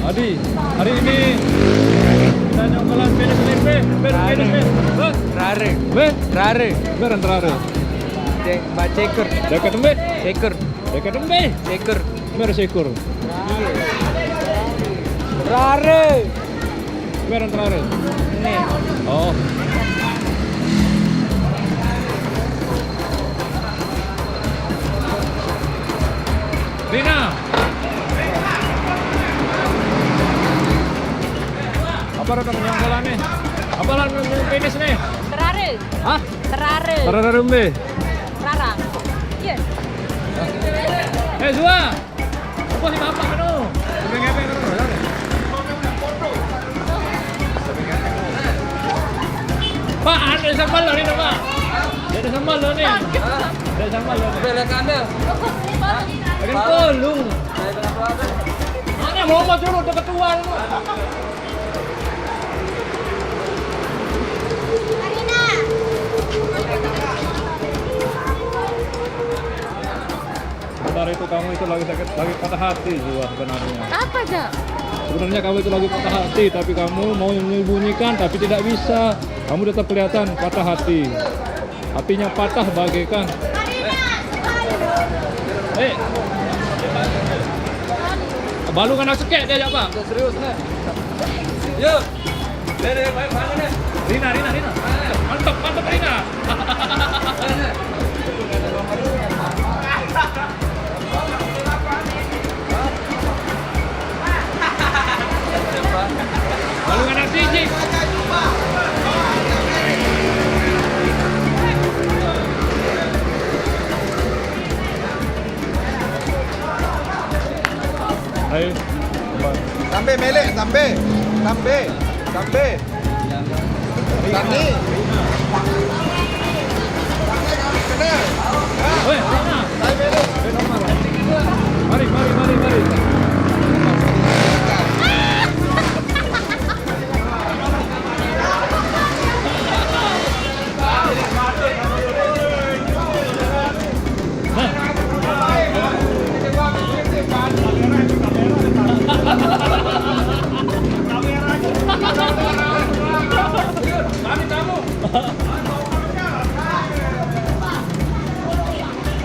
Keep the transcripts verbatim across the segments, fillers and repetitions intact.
Adi, hari ini kita nyongkolan penis nih, Pe. Penis, penis, penis. Hah? Rare. Be? Rare. Be, rare. Cek, Mbak Ceker. Dekat tembe? Ceker. Dekat tembe? Ceker. Be, ceker. Rare. Be, rare. Nih. Oh. Rina. Apa rata nyongkolan nih? Apa lan penis nih? Terare. Hah? Terare. Terare rumbe. Rara. Iya. Eh, Zua. Apa si bapak kanu? Ngepeng-ngepeng kanu. Pak, ada sambal loh ini, Pak. Ada sambal loh nih. Ada sambal loh nih. Belekannya. Ada kolung. Mana mau masuk udah ketua lu. Sebenarnya itu kamu itu lagi sakit, lagi patah hati juga sebenarnya. Apa, Kak? Sebenarnya kamu itu lagi patah hati, tapi kamu mau menyembunyikan, tapi tidak bisa. Kamu tetap kelihatan patah hati. Hatinya patah bagaikan. Eh, balu kan aku sekek dia apa? Serius nih. Yuk. Deh, deh, baik mana nih? Rina, Rina, Rina. Mantap, mantap Rina. Lalu anak siji. Ayo. Sampai melek, sampai. Sampai. Sampai. Tani. Weh, mana? Mari, mari, mari, mari.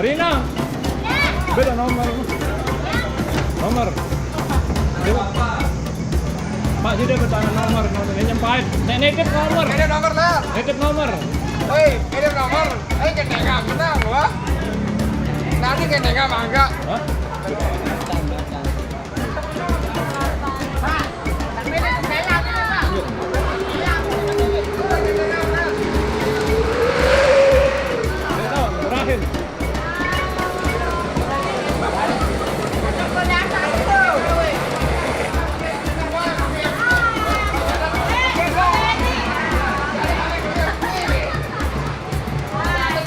Rina, beda nomor. Nomor. Beda. Pak, jadi bertanya nomor, nomor. Ini nyempait. Nek nitip nomor. Ini nomor lah. Nitip nomor. Woi, ini nomor. Eh, kendengan benar gua. Nanti kendengan mangga. Hah? Terakhir.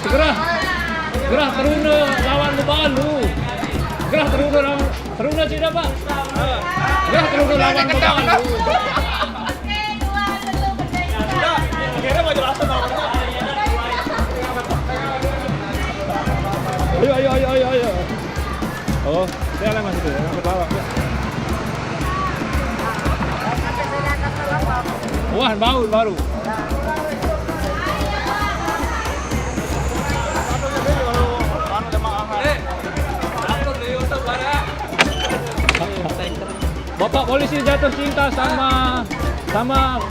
Gerah, gerah teruna lawan bebalu. Gerah teruna lawan, teruna tidak, Pak? Gerah teruna lawan bebalu. Akhirnya mau jelasin apa? Ayo, ayo, ayo, ayo, ayo. Oh, dia lah masih dia, yang pertama. Wah, bau baru. Bapak polisi jatuh cinta sama, sama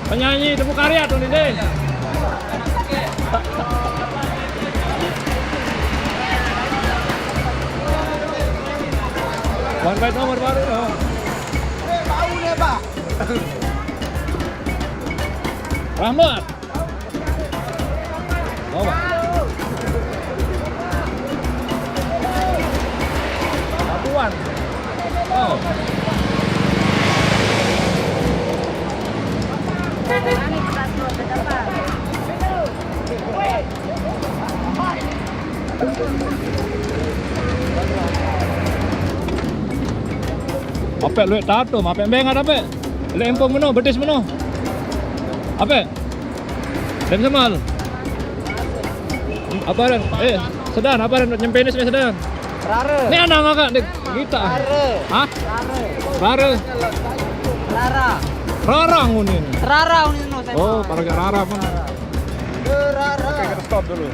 penyanyi Temu Karya tuh nih, deh. One fight nomor baru, oh. Rahmat. Bawa. Satuan. Oh. Ape luwek tato, ape bengat ape? Lek empong meno, betis meno. Ape? Dem semal. Apa dan? Eh, sedan, apa dan? Nyempenis ni sedan. Rare. Ni anak kakak dek kita. Rare. Hah? Rare. Rara. Rara. Rara ngono. Rara ngono saya. Oh, para rara apa? Rara. Oke, kita stop dulu.